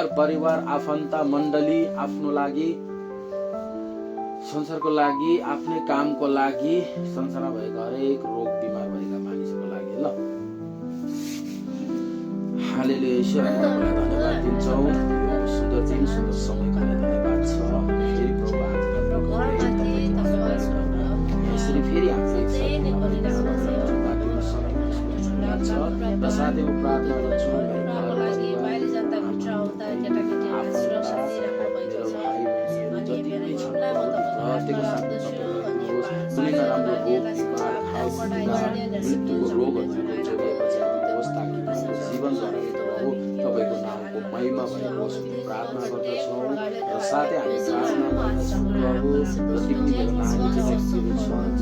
घर परिवार आफन्त मण्डली आफ्नो लागि संसारको लागि आफ्नै कामको लागि संसारमा भएका हरेक रोग बिमार भएका मानिसको लागि ल हालेलुया ईश्वर हामी तपाईलाई धन्यवाद दिन्छौँ सुन्दर दिन सुन्दर समयको लागि धन्यवाद छ फेरि प्रभु यसरी फेरि हामी र साथै म प्रार्थना गर्छु तपाईको नामको महिमा भएको होस् प्रार्थना गर्दछौँ र साथै हामी प्रार्थना गर्दछौँ प्रभु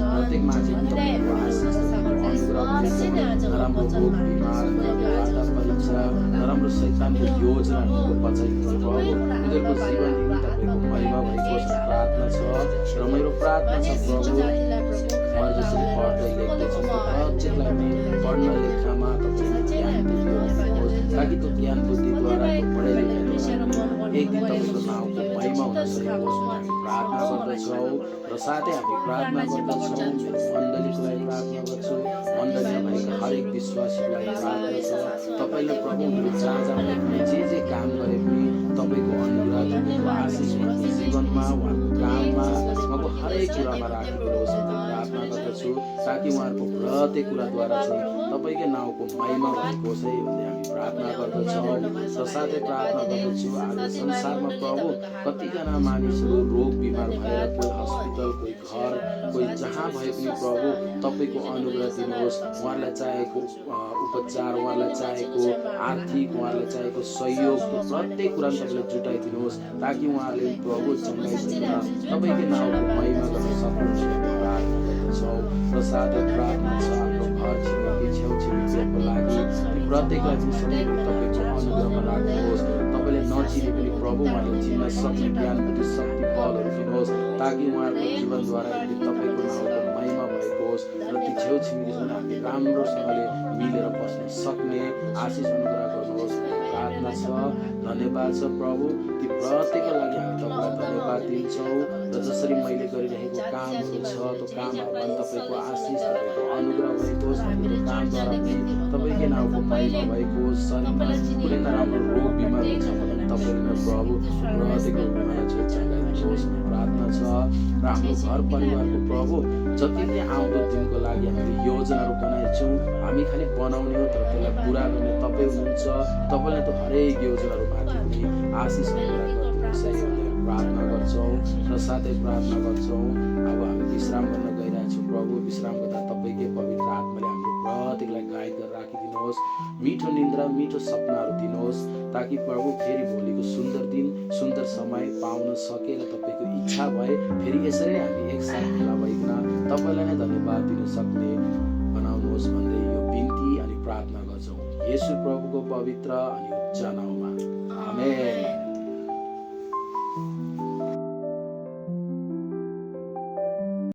प्रत्येक मान्छे तपाईँको आशिष नराम्रो रोग बिमार नराम्रो शैतानको योजनाहरूको बचाइदिनु प्रभु उनीहरूको जीवन तपाईँको महिमा भएको होस् प्रार्थना छ र मेरो प्रार्थना छ प्रभु जसरी पढ्दै लेख्दैछ प्रत्येकलाई पढ्न लेख्नमा ताकि त्यो ज्ञान बुद्धिद्वारा पढाइ लेखाइ एक दिन तपाईँको नामको महिमा हुन सकोस् प्रार्थना गर्दछौँ र साथै हामी प्रार्थना गर्दछौँ मेरो मण्डलीको लागि प्रार्थना गर्छु मण्डलीमा भएका हरेक विश्वासीलाई प्रार्थना छ तपाईँले प्रभु जहाँ जहाँ जे काम गरे पनि तपाईँको अनुग्रह तपाईँको आशिष उहाँको जीवनमा उहाँको काममा उहाँको हरेक कुरामा राखिदिनुहोस् प्रार्थना गर्दछु ताकि उहाँहरूको प्रत्येक कुराद्वारा चाहिँ तपाईँकै नाउँको महिमा भएको होस् है भन्ने हामी प्रार्थना गर्दछौँ र साथै प्रार्थना गर्दछु आज संसारमा प्रभु कतिजना मानिसहरू रोग बिमार भएर कोही हस्पिटल कोही घर कोही जहाँ भए पनि प्रभु तपाईँको अनुग्रह दिनुहोस् उहाँहरूलाई चाहेको उपचार उहाँहरूलाई चाहेको आर्थिक उहाँहरूलाई चाहेको सहयोग प्रत्येक कुरामा तपाईँले जुटाइदिनुहोस् ताकि उहाँहरूले प्रभु चङ्गाइसकेर तपाईँकै नाउँको महिमा गर्न सक्नुहुन्छ प्रार्थना गर्दछौँ र साथै प्रार्थना छ हाम्रो घर छिमेकी छेउछिमेकीहरूको लागि प्रत्येकलाई तपाईँको अनुग्रहमा राख्नुहोस् तपाईँले नचिने पनि प्रभु उहाँले चिन्न सक्ने ज्ञान बुद्धि शक्ति बलहरू दिनुहोस् ताकि उहाँहरूको जीवनद्वारा तपाईँको नाउँको महिमा भएको होस् र ती छेउछिमेकीसँग हामी राम्रोसँगले मिलेर बस्न सक्ने आशिष अनुग्रह गर्नुहोस् प्रार्थना छ धन्यवाद छ प्रभु ती प्रत्येकको लागि हामी तपाईँलाई धन्यवाद दिन्छौँ र जसरी मैले गरिरहेको कामहरू छ त्यो काममा पनि तपाईँको आशिष तपाईँको अनुग्रह भएको होस् हाम्रो कामद्वारा पनि तपाईँकै नाउँको महिमा भएको होस् शरीरमा कुनै नराम्रो रोग बिमारी छ भने तपाईँले प्रभु प्रत्येकको बिमारी छुट्याइदिनुहोस् प्रार्थना छ र हाम्रो घर परिवारको प्रभु जति पनि आउँदो दिनको लागि हामीले योजनाहरू बनाएछौँ हामी खालि बनाउने हो तर त्यसलाई पुरा गर्ने तपाईँ हुनुहुन्छ तपाईँले त हरेक योजनाहरू माथि पनि आशिष प्रार्थना गर्छौँ र साथै प्रार्थना गर्छौँ अब हामी विश्राम गर्न गइरहेछौँ प्रभु विश्राम गर्दा तपाईँकै पवित्र आत्माले हाम्रो प्रत्येकलाई गाइड गरेर राखिदिनुहोस् मिठो निन्द्रा मिठो सपनाहरू दिनुहोस् ताकि प्रभु फेरि भोलिको सुन्दर दिन सुन्दर समय पाउन सके र तपाईँको इच्छा भए फेरि यसरी हामी एकसाथ भेला भइकन तपाईँलाई नै धन्यवाद दिन सक्ने बनाउनुहोस् भन्दै यो बिन्ती अनि प्रार्थना गर्छौँ येशू प्रभुको पवित्र अनि उच्च नाममा आमेन।